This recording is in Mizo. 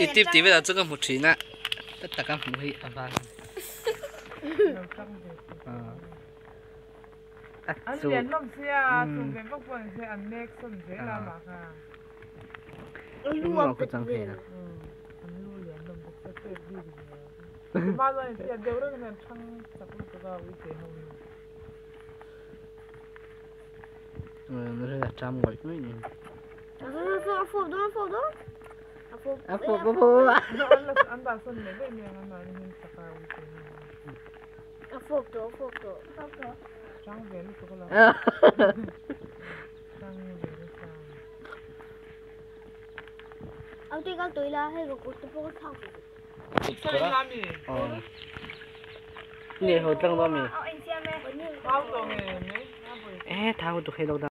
I tip tih velah chu ka hmu thin a ta taka hmuh hi a van an lian hlawm sia chhum ve vak pawh ni se an nek sawn zel a mah kha lu a pet vel an lu lian hlawm bawk sia pek bik ve ma chuan in hriat deuh reng hian thang chak lutuk a uite ho hi a cham ngawih ngawih ni A fawp dawn a fawp dawn a fawp a fawp a fawp an dah sawn leh daih mai ang an mahni hian chak a uite ho a fawp tawh a fawp tawh fawp tawh chang ve lutuk alawm chang ve nasa Au te kal tawih la hei ka kut te pawh ka thlak duh. Ni ho tlang dawn mi. Eh thau tu khe lo da.